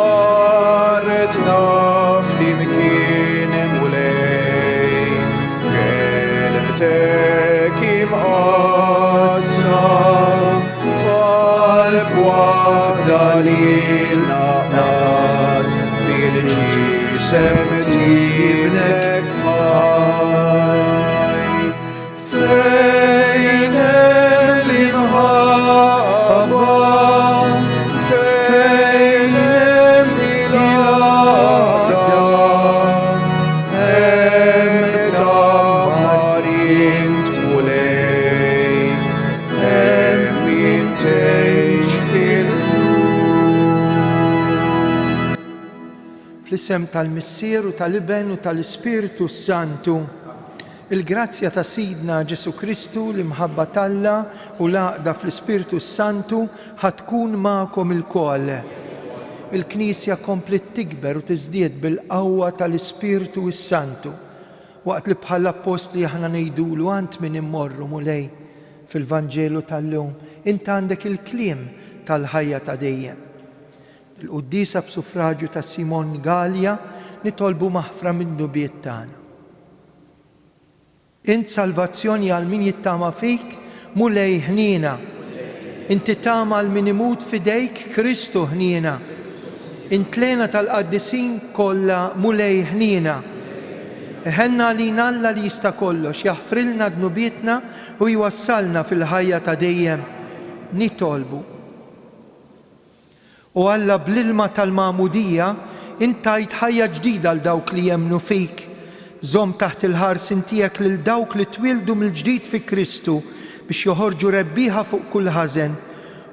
Ġarretna flimkien Mulej, kelmtek imqaddsa, f'qalb waħda lilna qgħad, bil-ġisem t'Ibnek ħaj. Fejn hemm l-imħabba, fejn hemm il-għaqda, hemm tgħammar int Mulej, hemm int tgħix fil-qlub. Fl-isem tal-Missier u tal-Iben u tal-Ispirtu s-Santu. Il-grazzja ta' Sidna Ġesù Kristu, l-imħabba t'Alla u l-għaqda fl-Ispirtu s-Santu ħa tkun magħkom ilkoll. Il-Knisja kompliet tikber u tiżdied bil-qawwa tal-Ispirtu s-Santu. Waqt li bħall-Appostli aħna ngħidulu għand min immorru, Mulej, fil-Vanġelu tal-lum, int għandek il-kliem tal-ħajja ta' dejjem. Il-quddiesa b'suffraġju ta' Simon Galea nitolbu maħfra mid-dnubiet tagħna. Int salvazzjoni għal min jittama fik, Mulej ħniena. Inti tama għal min imut f'idejk, Kristu ħniena. Int l-hena tal-qaddisin kollha, Mulej ħniena. Iħenna għalina Alla li jista' kollox, jaħfrilna dnubietna u jwassalna fil-ħajja ta' dejjem. Nitolbu. O Alla, bl-ilma tal-magħmudija int tajt ħajja ġdida 'l dawk li jemmnu fik. Żomm taħt il-ħarsien tiegħek lil dawk li twieldu mill-ġdid fi Kristu biex joħorġu rebbieħa fuq kull ħażen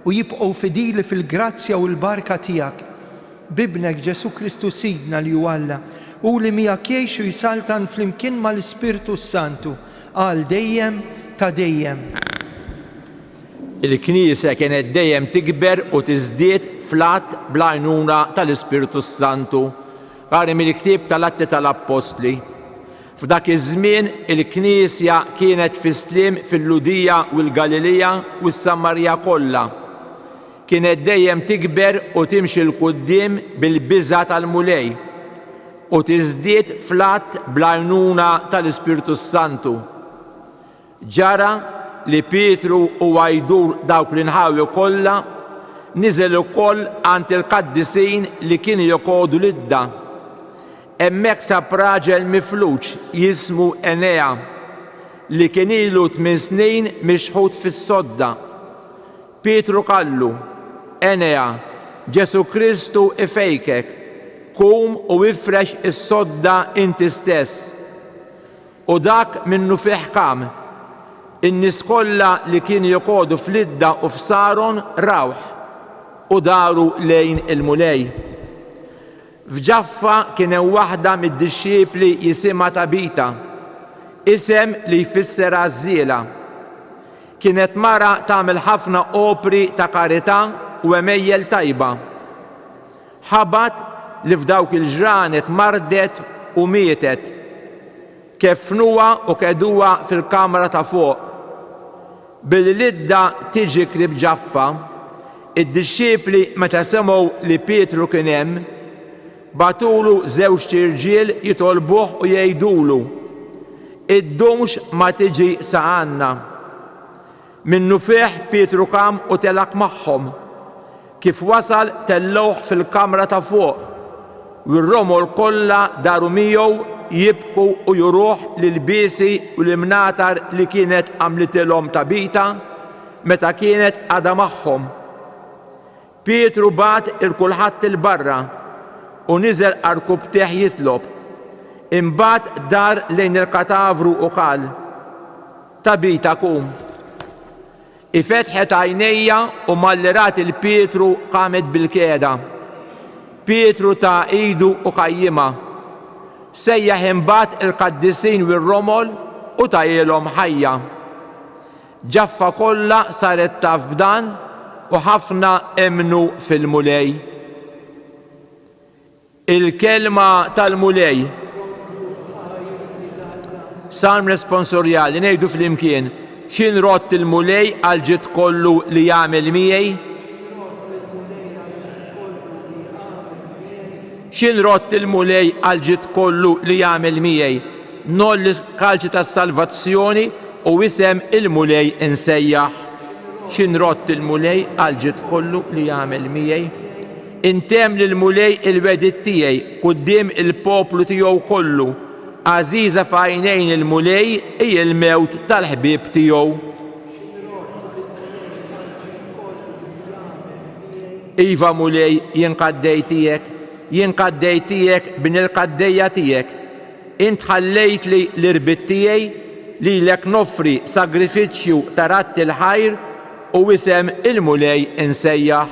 u jibqgħu fidili fil-grazzja u l-barka tiegħek. B'Ibnek Ġesù Kristu Sidna li hu Alla, hu li miegħek jgħix u jsaltan flimkien mal-Ispirtu s-Santu, għal dejjem ta' dejjem. Il-Knisja kienet dejjem tikber u tiżdied fl-għadd bl-għajnuna tal-Ispirtu s-Santu. Qari mill-Ktieb tal-Atti tal-Appostli. F'dak iż-żmien il-Knisja kienet fis-sliem fil-Lhudija u l-Galilija u s-Samarija kollha. Kienet dejjem tikber u timxi 'l quddiem bil-biża' tal-Mulej, u tiżdied fl-għadd bl-għajnuna tal-Ispirtu s-Santu. Ġara li Pietru huwa jdur dawk l-inħawi kollha, niżel ukoll għand il-qaddisin li kienu joqogħdu Lidda. Hemmhekk sab raġel mifluġ jismu Enea, li kien ilu tmien snin mixħut fis-sodda. Pietru qallu, Enea, Ġesù Kristu ifejkek, qum u ifrex is-sodda inti stess. U dak minnufih qam. In-nies kollha li kienu joqogħdu f'Lidda u f'Saron rawh, u daru lejn il-Mulej. F'Ġaffa kien hemm waħda mid-dixxipli jisimha Tabita, isem li jfisser għażżiela. Kienet mara tagħmel ħafna opri ta' karità u għemejjel tajba. Ħabat li f'dawk il-ġranet mardet u mietet. Keffnuha u qegħduha fil-kamra ta' fuq. Billi Lidda tiġi qrib Ġaffa, id-dixxipli meta semgħu li Pietru kien hemm, bagħtulu żewġt irġiel jitolbuh u jgħidulu, Iddumx ma tiġi sa għandna. Minnufih Pietru qam u telaq magħhom. Kif wasal tellgħuh fil-kamra ta' fuq, u r-romol kollha daru miegħu jibku u juruh l-ilbiesi u l-imnatar li kienet għamlitilhom Tabita meta kienet għadha magħhom. Pietru bagħat 'il kulħadd 'il barra u niżel għarkupptejh jitlob. Imbagħad dar lejn il-katavru u qal, Tabita kum. Hi fetħet għajnejha u malli rat 'il Pietru qamet bilqiegħda. Pietru ta idu u qajjimha. Sejjaħ imbagħad il-qaddisin u r-romol u tahielhom ħajja. Ġaffa kollha saret taf b'dan u ħafna emmnu fil-Mulej. Il-Kelma tal-Mulej. Salm responsorjali ngħidu flimkien, Xi nrodd il-Mulej għall-ġid kollu li għamel miegħi? Xi nrodd il-Mulej għall-ġid kollu li għamel miegħi? Ngħolli l-kalċi tas-salvazzjoni u isem il-Mulej insejjaħ. Xi nrodd il-Mulej għall-ġid kollu li għamel miegħi? Intemm lill-Mulej il-wegħdiet tiegħi quddiem il-poplu tiegħu kollu. Għażiża f'għajnejn il-Mulej hi l-mewt tal-ħbieb tiegħu. Iva Mulej, jien qaddej tiegħek, jien qaddej tiegħek, bin il-qaddejja tiegħek. Int ħallejtli l-irbit tiegħi, lilek noffri sagrifiċċju ta' radd il-ħajr u isem il-Mulej insejjaħ.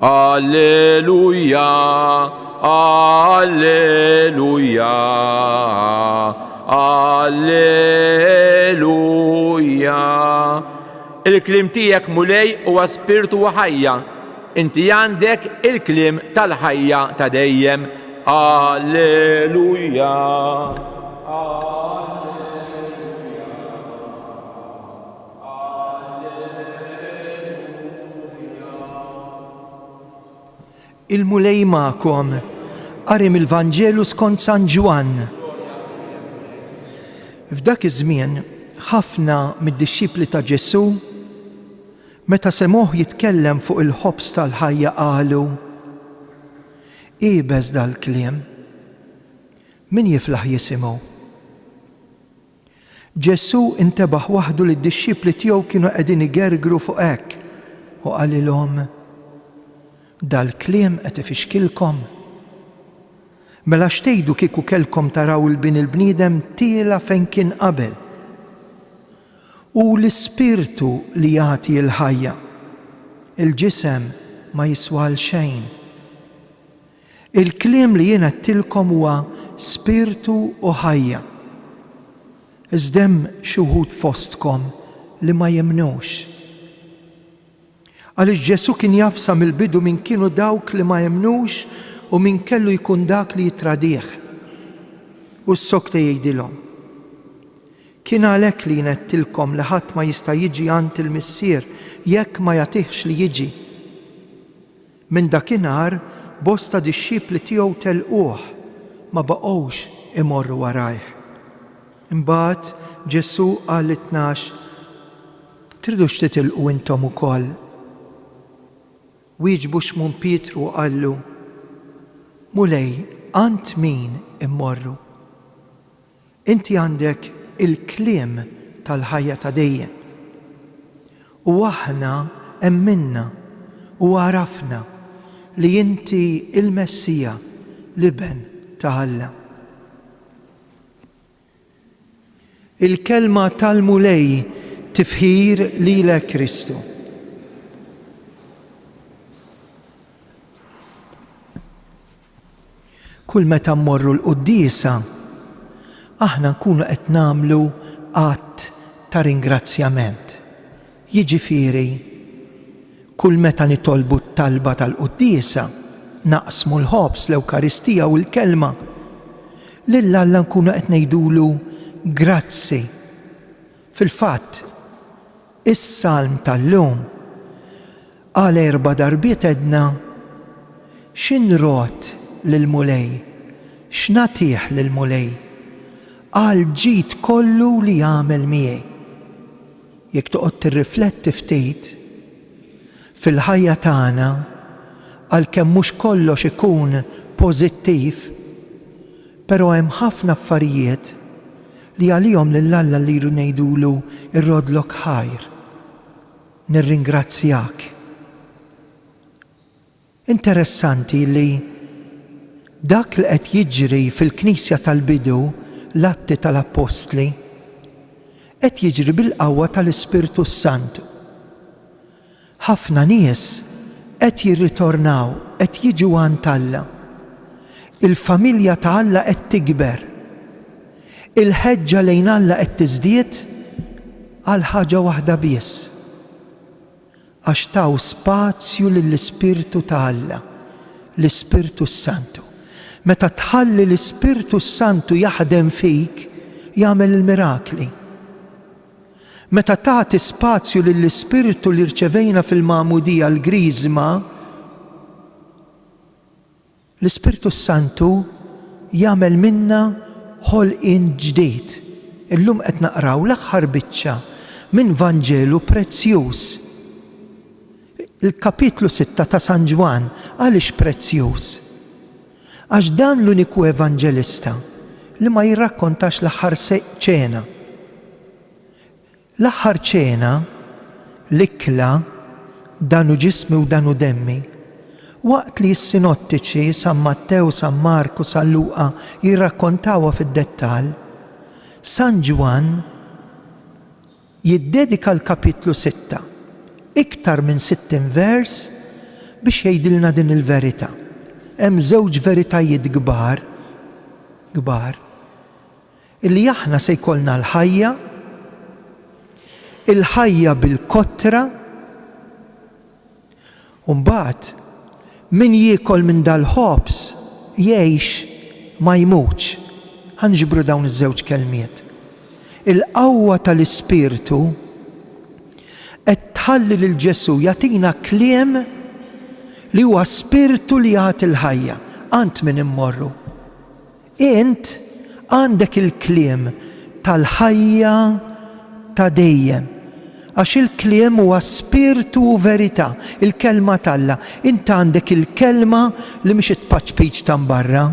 Alleluja, Alleluja, Alleluja. Il-kliem tiegħek Mulej huwa spirtu u ħajja. Inti għandek il-kliem tal-ħajja ta' dejjem. Alleluja. Alleluja. Il-Mulej magħkom. Qari mill-Vanġelu skont San Ġwann. F'dak iż-żmien, ħafna mid-dixxipli ta' Ġesù, meta semgħuh jitkellem fuq il-ħobż tal-ħajja qalu, Iebes dal-kliem, min jiflaħ jisimgħu? Ġesù intebaħ waħdu li d-dixxipli tiegħu kienu qegħdin igergru fuq hekk u qalilhom, Dal-kliem qed ifixkilkom? Mela x'tgħidu kieku kellkom taraw 'il Bin il-bniedem tiela' fejn kien qabel? Hu l-Ispirtu li jagħti l-ħajja. Il-ġisem ma jiswa għal xejn. Il-kliem li jien għedtilkom huwa spirtu u ħajja. Iżda hemm xi wħud fostkom li ma jemmnux. Għaliex Ġesù kien jaf sa mill-bidu min kienu dawk li ma emmnux u min kellu jkun dak li jittradih. U ssokta jgħidilhom, Kien għalhekk li jien għedtilkom li ħadd ma jista' jiġi għand il-Missier jekk ma jagħtihx li jiġi. Minn dakinhar bosta dixxipli tiegħu telquh, ma baqgħux imorru warajh. Imbagħad Ġesù qal lit-tnax, Tridux titilqu intom ukoll? Wieġbu Xmun Pietru u qallu, Mulej, għand min immorru? Inti għandek il-kliem tal-ħajja ta' dejjem. U aħna emminna u għarafna li inti l-Messija, l-Iben ta' Alla. Il-Kelma tal-Mulej Tifħir lilek Kristu. Kull meta mmorru l-quddiesa, aħna nkunu qed nagħmlu att ta' ringrazzjament. Jiġifieri, kull meta nitolbu t-talba tal-quddiesa, naqsmu l-ħobż, l-Ewkaristija u l-Kelma, lil Alla nkunu qed ngħidulu grazzi. Fil-fatt, Is-salm tal-lum għal erba' darbiet għedna, Xi nrodd lill-Mulej, x'nagħtih lill-Mulej, għall-ġid kollu li għamel miegħi. Jekk toqgħod tirrifletti ftit, fil-ħajja tagħna, għalkemm mhux kollox ikun pożittiv, però hemm ħafna affarijiet li għalihom lil Alla rridu ngħidulu rroddlok ħajr, nirringrazzjak. Interessanti li dak li qed jiġri fil-Knisja tal-bidu, l-Atti tal-Appostli, qed jiġri bil-qawwa tal-Ispirtu s-Santu. Ħafna nies qed jirritornaw, qed jiġu għand Alla. Il-familja ta' Alla qed tikber. Il-ħeġġa lejn Alla qed tiżdied għal ħaġa waħda biss, għax taw spazju lill-Ispirtu ta' Alla, l-Ispirtu s-Santu. Meta tħalli l-Ispirtu s-Santu jaħdem fik, jagħmel il-mirakli. Meta tagħti spazju lill-Ispirtu li rċevejna fil-Magħmudija, l-Griżma, l-Ispirtu s-Santu jagħmel minna ħolqien ġdid. Illum qed naqraw l-aħħar biċċa minn Vanġelu prezzjuż. Il-kapitlu sitta ta' San Ġwann. Għaliex prezzjuż? Għax dan l-uniku evanġelista li ma jirrakkontax l-aħħar ċena. L-aħħar ċena, l-ikla, dan hu ġismi u dan hu demmi. Waqt li s-sinottiċi, San Mattew, San Mark u San Luqa jirrakkontawha fid-dettall, San Ġwann jiddedika l-kapitlu sitta, iktar minn 60 vers, biex jgħidilna din il-verità. Hemm żewġ veritajiet kbar, kbar, Illi aħna se jkollna l-ħajja, il-ħajja bil-kotra, u mbagħad min jiekol minn dal-ħobż jgħix ma jmutx. Ħa niġbru dawn iż-żewġ kelmiet. Il-qawwa tal-Ispirtu qed tħalli lil Ġesù jagħtina kliem li huwa spirtu li jagħti l-ħajja. Għand min immorru? Int għandek il-kliem tal-ħajja ta' dejjem. Għax il-kliem huwa spirtu u verità, il-Kelma t'Alla. Int għandek il-Kelma li mhix it-tpaċpiċ ta' mbarra,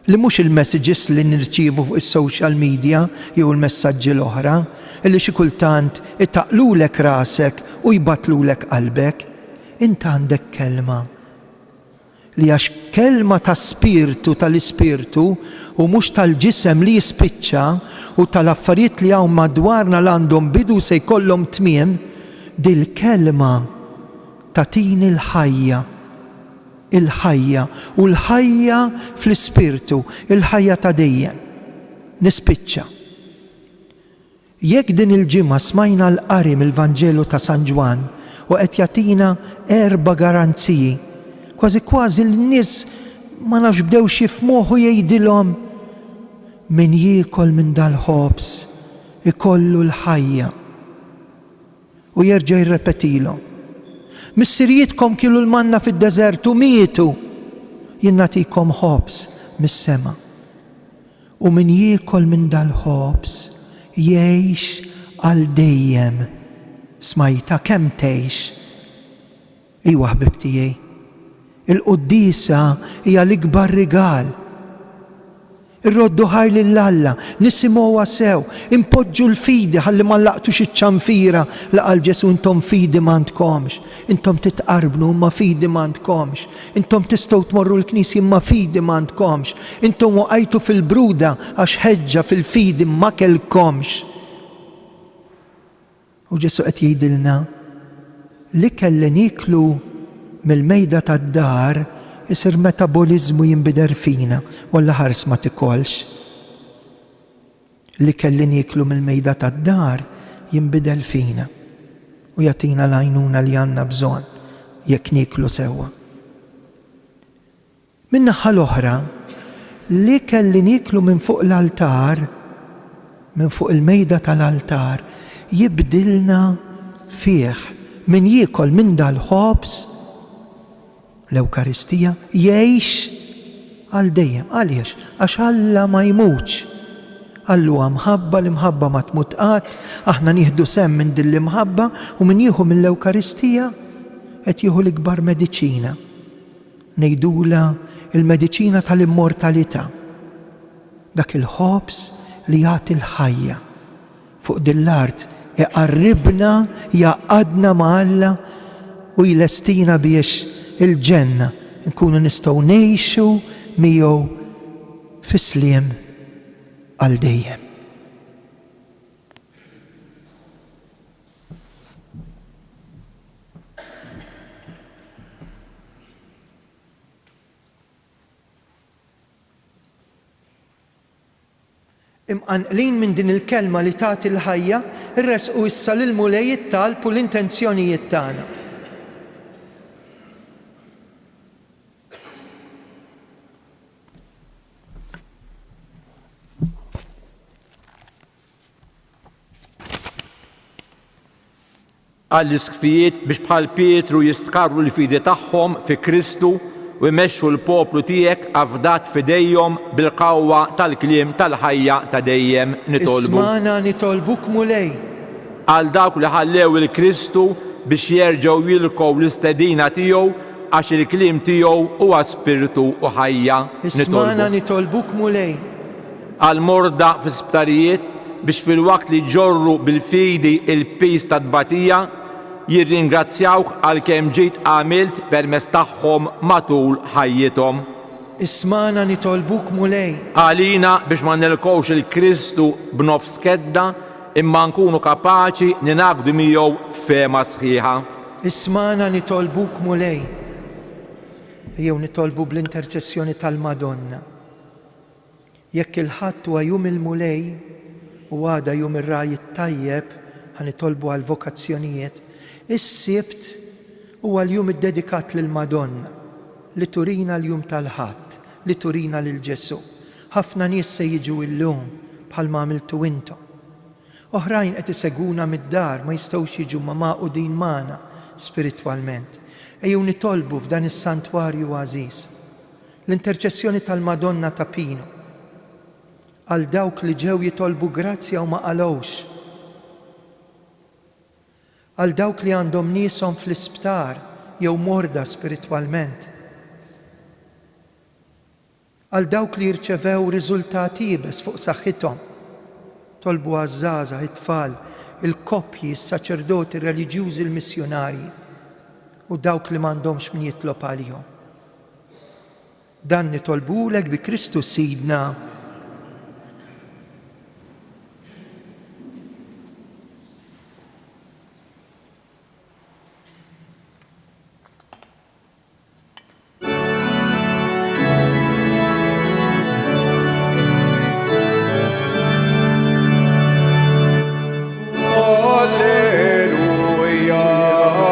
li mhux il-messages li nirċievu fuq is-social media jew il-messaġġi l-oħra, li xi kultant itaqqlulek rasek u jbattlulek qalbek. Int għandek Kelma. li għax kelma ta' spirtu tal-ispirtu u mhux tal-ġisem li jispiċċa u tal-affarijiet li hawn madwarna la għandhom bidu se jkollhom tmiem, dil-kelma tagħtini l-ħajja, il-ħajja u l-ħajja fl-ispirtu, il-ħajja ta' dejjem. Nispiċċa. Jekk din il-ġimgħa smajna l-qari mill-Vanġelu ta' San Ġwann u qed jagħtina erba' garanziji, kważi kważi lin-nies ma nafx bdewx jifhmuh u jgħidilhom, Min jiekol minn dal-ħobż ikollu l-ħajja. U jerġa' jirrepetilhom, Missirijietkom kielu l-manna fid-deżert u mietu, jien nagħtikom ħobż mis-sema. U min jiekol minn dal-ħobż jgħix għal dejjem. Smajtha kemm tgħix? Iwa ħbieb tiegħi. Il-quddiesa hija l-ikbar rigal. Irroddu ħajr lil Alla, nisimgħuha sew, inpoġġu l-fidi ħalli ma nlaqtux iċ-ċanfira li qal Ġesù intom fidi m'għandkomx. Intom titqarbnu imma fidi m'għandkomx. Intom tistgħu tmorru l-knisja imma fidi m'għandkomx. Intom waqajtu fil-bruda għax ħeġġa fil-fidi ma kellkomx. U Ġesù qed jgħidilna, l-ikel li nieklu mill-mejda tad-dar isir metaboliżmu jinbidel fina, u Alla ħares ma tikolx. L-ikel li nieklu mill-mejda tad-dar jinbidel fina u jagħtina l-għajnuna li għandna bżonn jekk nieklu sewwa. Min-naħa l-oħra, l-ikel li nieklu minn fuq l-altar, minn fuq il-mejda tal-altar, jibdilna fih. Min jiekol minn dal-ħobż, l-Ewkaristija, jgħix għal dejjem. Għaliex? Għax Alla ma jmutx. Alla huwa mħabba, l-imħabba ma tmut qatt, aħna nieħdu sehem minn din l-imħabba u min jieħu mill-Ewkaristija qed jieħu l-ikbar mediċina. Ngħidulha l-mediċina tal-immortalità. Dak il-ħobż li jagħti l-ħajja. Fuq din l-art iqarribna, jgħaqqadna ma' Alla u jlestina biex il-ġenna nkunu nistgħu ngħixu miegħu fis-sliem għal dejjem. Imqanqlin minn din il-Kelma li tagħti l-ħajja, irressqu issa lill-Mulej it-talb u l-intenzjonijiet tagħna. Għall-isqfijiet biex bħal Pietru jistqarru l-fidi tagħhom fi Kristu u jmexxu l-poplu tiegħek afdat f'idejhom bil-qawwa tal-kliem tal-ħajja ta' dejjem, nitolbu. Ismagħna nitolbuk Mulej. Għal dawk li ħallew 'il Kristu biex jerġgħu jilqgħu l-istedina tiegħu għax il-kliem tiegħu huwa spirtu u ħajja, nitolbu. Ismagħna nitolbuk Mulej. Għall-morda fl-isptarijiet biex filwaqt li jġorru bil-fidi l-piż tat-tbatija, jirringrazzjawk għal kemm ġid għamilt permezz tagħhom matul ħajjithom. Ismagħna nitolbuk Mulej. Għalina biex ma nilqgħux 'il Kristu b'nofs kedda imma nkunu kapaċi ningħaqdu miegħu b'fehma sħiħa. Ismagħna nitolbuk Mulej. Ejjew nitolbu bl-interċessjoni tal-Madonna. Jekk il-Ħadd huwa Jum il-Mulej u għada Jum ir-Ragħaj it-Tajjeb, ħa nitolbu għall-vokazzjonijiet, is-Sibt huwa l-jum iddedikat lill-Madonna, li turina l-jum tal-Ħadd, li turina lil Ġesù. Ħafna nies se jiġu illum, bħalma għamiltu intom. Oħrajn qed isegwuna mid-dar, ma jistgħux jiġu imma magħqudin magħna spiritwalment. Ejjew nitolbu f'dan is-santwarju għażiż. L-interċessjoni tal-Madonna ta' Pino għal dawk li ġew jitolbu grazzja u ma qalgħux. Għal dawk li għandhom nieshom fl-isptar jew morda spiritwalment. Għal dawk li rċevew riżultat iebes fuq saħħithom. Tolbu għaż-żgħażagħ, it-tfal, il-koppji, is-saċerdoti, ir-reliġjużi, il-missjunarji u dawk li m'għandhomx min jitlob għalihom. Dan nitolbuhulek bi Kristu Sidna. Alleluja,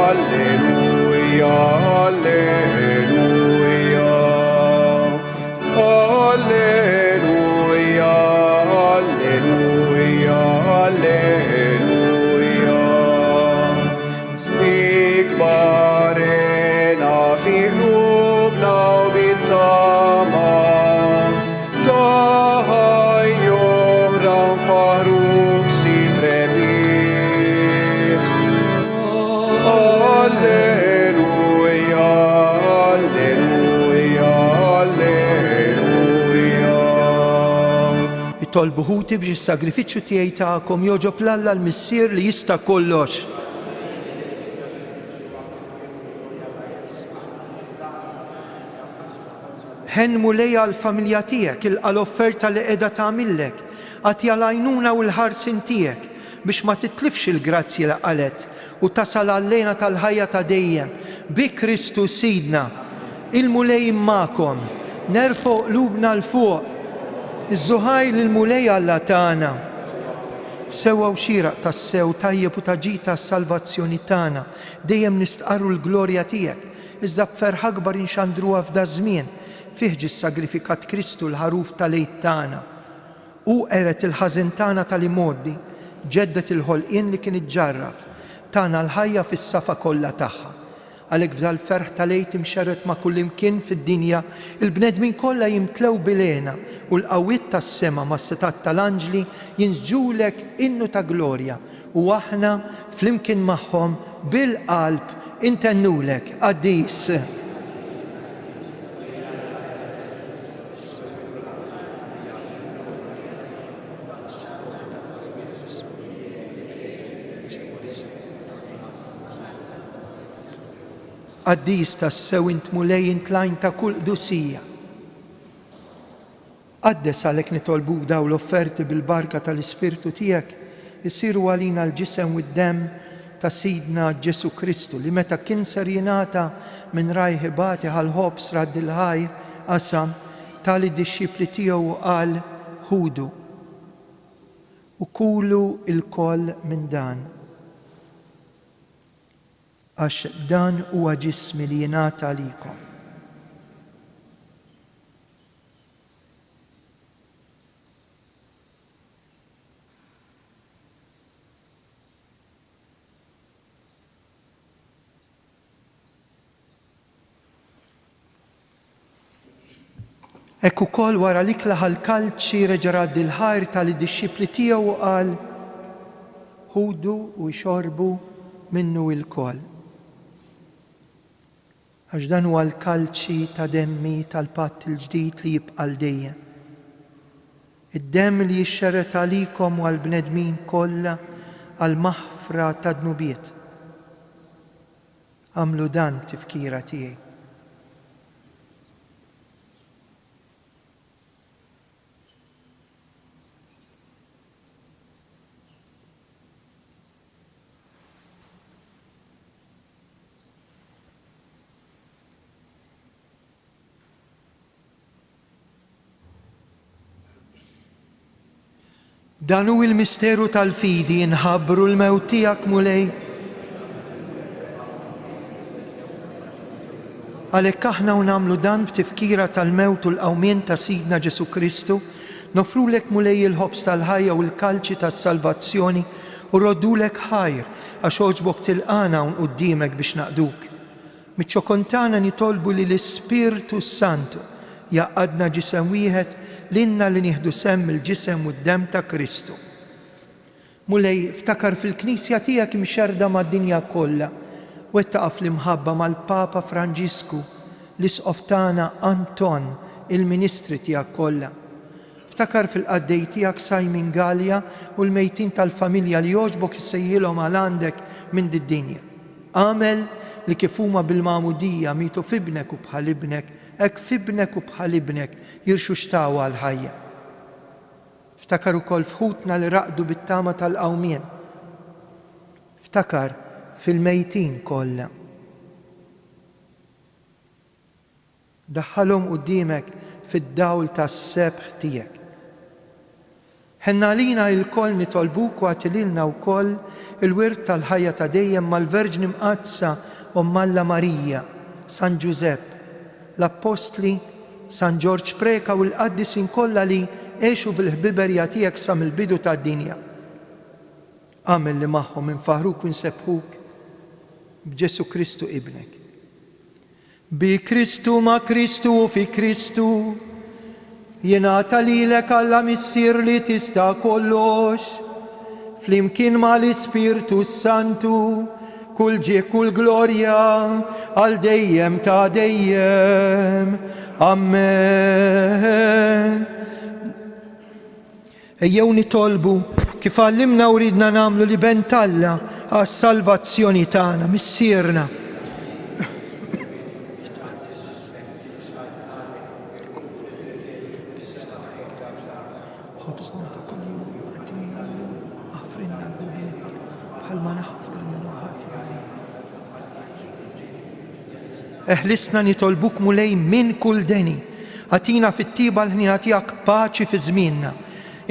alleluja, alleluja. Alleluja, alleluja, alleluja. Ikbar hena fi qlubna u bit-tama ta' ħajja oħra nfaħħruk Sid rebbieħ. Alleluja, alleluja, alleluja. Itolbu ħuti biex is-sagrifiċċju tiegħi tagħkom jogħġob 'l Alla l-Missier li jista' kollox. Ħenn Mulej għall-familja tiegħek, ilqa' l-offerta li qiegħda tagħmillek, agħtiha l-għajnuna u l-ħarsien tiegħek, biex ma titlifx il-grazzji li qalgħet u tasal għall-hena tal-ħajja ta' dejjem, bi Kristu Sidna. Il-Mulej magħkom. Nerfgħu qlubna 'l fuq. Iżżu ħajr lill-Mulej Alla tagħna. Sewwa u xieraq tassew, tajjeb u ta' ġid għas-salvazzjoni tagħna, dejjem nistqarru l-glorja tiegħek, Iżda b'ferħ akbar inxandruha f'daż-żmien, fih ġie ssagrifikat Kristu l-Ħaruf tal-Għid tagħna. Hu qered il-ħażen tagħna tal-imgħoddi, ġedded il-ħolqien li kien iġġarraf, tana l-ħajja fis-safa kollha tagħha. Għalhekk f'dal-ferħ tal-Għid imxerred ma' kullimkien fid-dinja, il-bnedmin kollha jimtlew bil-hena u l-qawwiet tas-sema mas-setgħat tal-anġli jinsġulek innu ta' glorja U aħna, flimkien magħhom, bil-qalb intennulek, Qaddis! Qaddis tassew int Mulej int l-għajn ta' kull qdusija. Qaddes għalhekk nitolbuk dawn l-offerti bil-barka tal-Ispirtu tiegħek isiru għalina l-ġisem u d-demm ta' Sidna Ġesù Kristu li meta kien ser jingħata minn rajh ibati ħa l-ħobż radd il-ħajr, qasam, ta lid-dixxipli tiegħu u qal, Ħudu u kulu lkoll minn dan, għax dan huwa ġismi li jingħata għalikom. Hekk ukoll wara l-ikla ħa l-kalċi, reġa' radd il-ħajr ta lid-dixxipli tiegħu u qal, Ħudu u ixorbu minnu ilkoll. Għax dan huwa l-kalċi ta' demmi tal-patt il-ġdid li jibqa' għal dejjem. Id-demm li jixxerred għalikom u għall-bnedmin kollha għall-maħfra tad-dnubiet. Agħmlu dan b'tifkira tiegħi. Dan hu l-misteru tal-fidi, inħabbru l-mewt tiegħek, Mulej. Għalhekk aħna u nagħmlu dan b'tifkira tal-mewt u l-qawmien ta' Sidna Ġesù Kristu, noffrulek Mulej il-ħobż tal-ħajja u l-kalċi tas-salvazzjoni u rroddulek ħajr għax għoġbok tilqagħna hawn quddiemek biex naqduk. Miċ-ċokon tagħna nitolbu li l-Ispirtu s-Santu jgħaqqadna ġisem wieħed lilna li nieħdu sehem mill-Ġisem u d-Demm ta' Kristu. Mulej, ftakar fil-Knisja tiegħek imxerrda mad-dinja kollha, wettaqha fl-imħabba mal-Papa Franġisku, l-Isqof tagħna Anton, il-ministri tiegħek kollha. Ftakar fil-qaddej tiegħek Simon Galea u l-mejtin tal-familja li għoġbok issejħilhom għal għandek minn did-dinja. Agħmel li kif huma bil-magħmudija mietu f'Ibnek u bħal Ibnek, hekk f'Ibnek u bħal Ibnek jirxuxtaw għall-ħajja. Ftakar ukoll f'ħutna li raqdu bit-tama tal-qawmien. Ftakar fil-mejtin kollha. Daħħalhom quddiemek fid-dawl tas-sebħ tiegħek. Ħenn għalina ilkoll nitolbuk u agħti lilna wkoll il-wirt tal-ħajja ta' dejjem mal-Verġni Mqaddsa Omm Alla Marija, San Ġużepp, l-Appostli, San Ġorġ Preca u l-qaddisin kollha li għexu fil-ħbiberja tiegħek sa mill-bidu tad-dinja. Agħmel li magħhom infaħħruk u nsebbħuk b'Ġesù Kristu Ibnek. Bi Kristu, ma' Kristu u fi Kristu, jingħata lilek Alla Missier li tista' kollox, flimkien ma' l-Ispirtu s-Santu, kull ġieħ kull glorja għal dejjem ta' dejjem. Ammen. Ejjew nitolbu kif għallimna u riedna nagħmlu l-Iben t'Alla għas-salvazzjoni tagħna. Missierna. Ħobżna ta' kuljum agħtina llum, aħfrilna dnubietna bħalma naħfru lil min hu ħati għalina. Eħlisna nitolbuk Mulej minn kull deni. Agħtina fit-tjieba l-ħniena tiegħek paċi fi żmienna.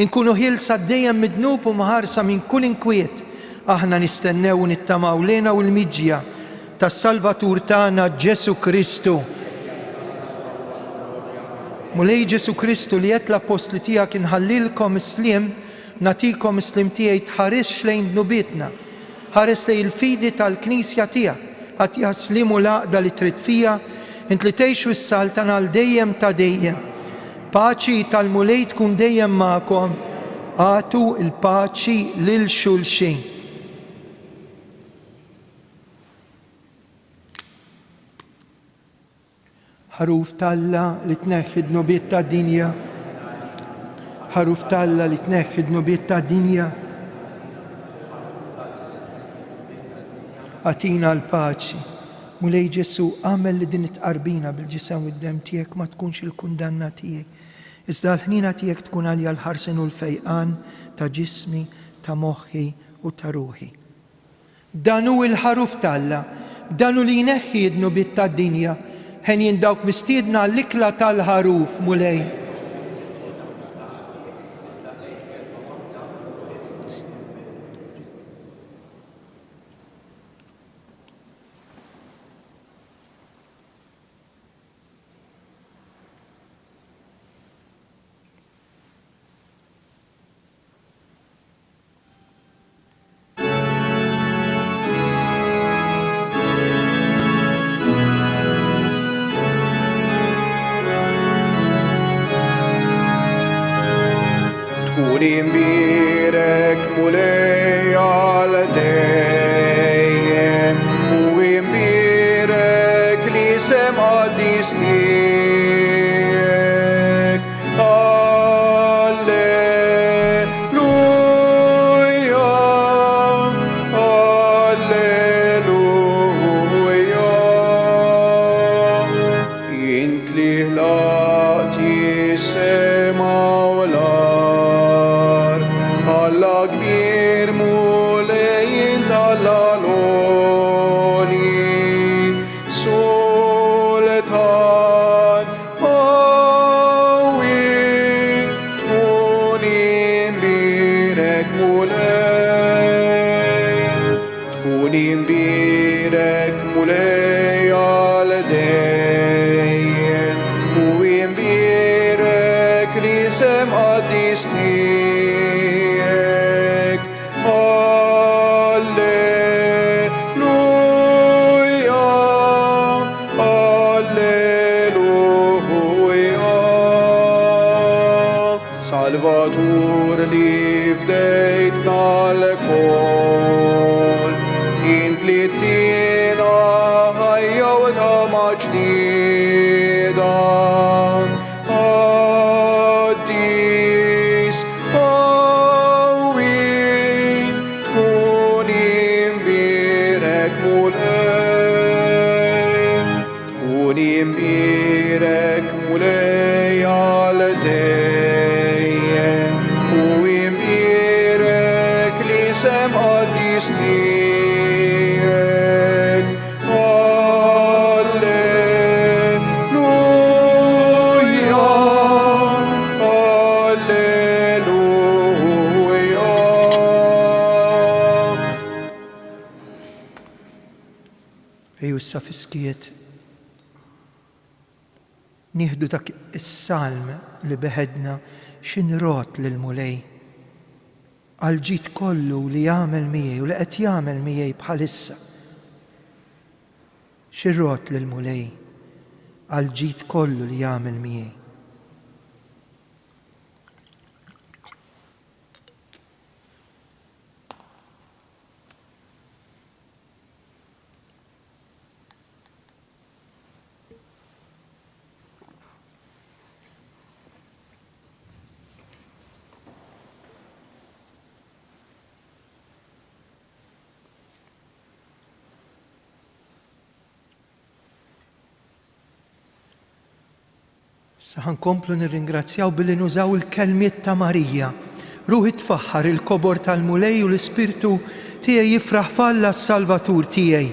Inkunu ħielsa dejjem mid-dnub u mħarsa minn kull inkwiet. Aħna nistennew u nittamaw l-hena u l-miġja tas-Salvatur tagħna Ġesù Kristu. Mulej Ġesù Kristu li għedt l-appostli tiegħek inħallilkom is-sliem, nagħtikom is-sliem tiegħi tħarisx lejn dnubietna, Ħares lejn il-fidi tal-Knisja tiegħek, agħtiha s-sliem u l-għaqda li trid fiha, int li tgħix u ssaltan għal dejjem ta' dejjem. Paċi tal-Mulej tkun dejjem magħkom. Agħtu l-paċi lil xulxin. Ħaruf t'Alla li tneħħi d-dnubiet tad-dinja. Ħaruf t'Alla li tneħħi d-dnubiet tad-dinja. Agħtina l-paċi. Mulej Ġesù, agħmel li din it-tqarbina bil-ġisem u d-demm tiegħek ma tkunx il-kundanna tiegħi, iżda l-ħniena tiegħek tkun għalija l-ħarsien u l-fejqan ta' ġismi, ta' moħħi u ta' ruħi. Dan hu l-Ħaruf t'Alla, dan hu li jneħħi d-dnubiet tad-dinja. Henjin dawk mistiedna għall-ikla tal-Ħaruf, Mulej. Mulej għal dejjem u imbierek l-isem qaddis tiegħek. Alleluja, Alleluja. Int li ħlaqt is-sema u l-art, Alla kbir Mulej int Alla l-għoli, Sultan qawwi, tkun imbierek Mulej. Tkun imbierek Mulej għal dejjem u imbierek l-isem qaddis tiegħek. Alleluja, Alleluja. Salvatur li fdejtna lkoll, int li ttina ħajja u tama ġdida. Qaddis qawwi, tkun imbierek Mulej, tkun imbierek Mulej għal dejjem u imbierek l-isem qaddis tiegħek. Alleluja, Alleluja. Ejjew issa fis-skiet nieħdu dak is-salm li beħedna xi nrot lill-Mulej għall-ġid kollu li għamel miegħi u li qed jagħmel miegħi bħalissa. Xi rot lill-Mulej għall-ġid kollu li għamel miegħi. Issa ħa nkomplu nirringrazzjaw billi nużaw il-kelmiet ta' Marija. Ruħi tfaħħar il-kobor tal-Mulej u l-ispirtu tiegħi jifraħ f'Alla s-Salvatur tiegħi.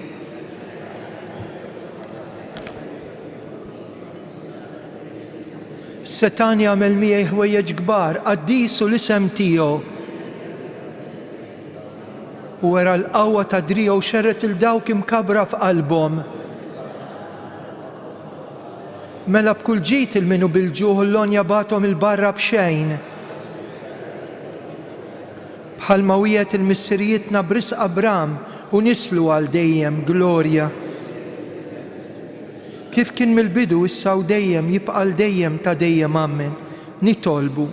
Is-setgħan jagħmel miegħi ħwejjeġ kbar, qaddis hu l-isem tiegħu. U wera l-qawwa ta' driegħu xerred 'il dawk imkabbra f'qalbhom. Mela b'kull ġid 'il min hu bil-ġuħ u l-għonja bagħathom 'il barra b'xejn. Bħalma wiegħed 'il missirijietna b'risq Abram u nislu għal dejjem, Glorja. Kif kien mill-bidu, issa u dejjem, jibqa' għal dejjem ta' dejjem. Ammen. Nitolbu.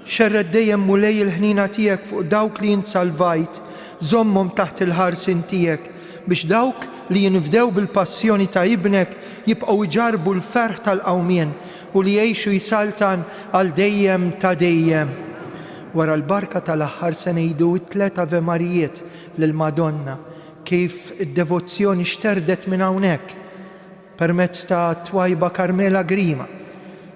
Xerred dejjem Mulej il-ħniena tiegħek fuq dawk li int salvajt, żommhom taħt il-ħarsien tiegħek, biex dawk li jinfdew bil-passjoni ta' Ibnek jibqgħu jġarrbu l-ferħ tal-qawmien u li jgħixu jsaltan għal dejjem ta' dejjem. Wara l-barka tal-aħħar se ngħidu t-tlett Ave Marijiet lill-Madonna, kif id-devozzjoni xterdet minn hawnhekk. permezz ta' t-twajba Carmela Grima,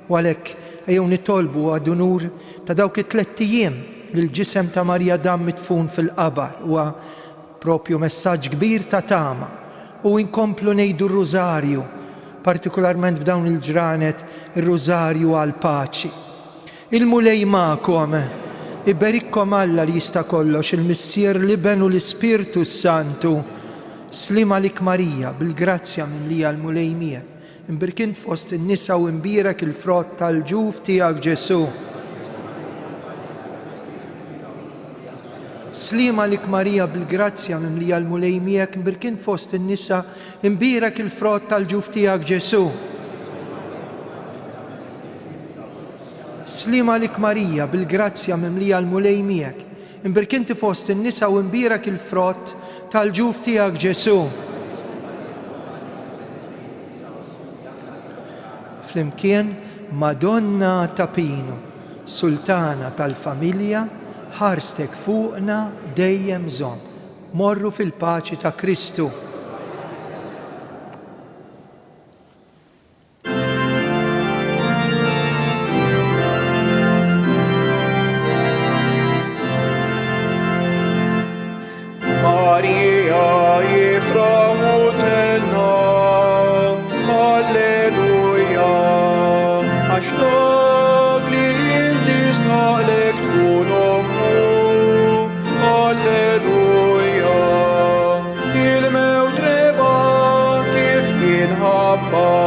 u għalhekk ejjew nitolbu ad unur ta' dawk it-tlett ijiem li l-ġisem ta' Marija dam midfun fil-qabar. Huwa propju messaġġ kbir ta' tama u inkomplu ngħidu r-Rużarju, partikularment f'dawn il-ġranet ir-Rużarju għall-paċi. Il-Mulej magħkom. Iberikkom Alla li jista' kollox, il-Missier, l-Iben u l-Ispirtu s-Santu. Sliem għalik Marija, bil-grazzja mimlija l-Mulej miegħek. Imbierk int fost in-nisa u imbierek il-frott tal-ġuf tiegħek Ġesù. Sliem għalik Marija, bil-grazzja mimlija l-Mulej miegħek, imbierk int fost in-nisa, imbierek il-frott tal-ġuf tiegħek Ġesù. Sliem għalik Marija, bil-grazzja mimlija l-Mulej miegħek. Imbierek inti fost in-nisa u imbierek il-frott tal-ġuf tiegħek Ġesù. Flimkien, Madonna ta' Pinu, Sultana tal-familja, ħarstek fuqna dejjem żomm. Morru fil-paċi ta' Kristu. Marija jifraħu tenna, Alleluja, għax dak li inti staqlek tkun ommu, Alleluja, il-mewt reba kif kien ħabba.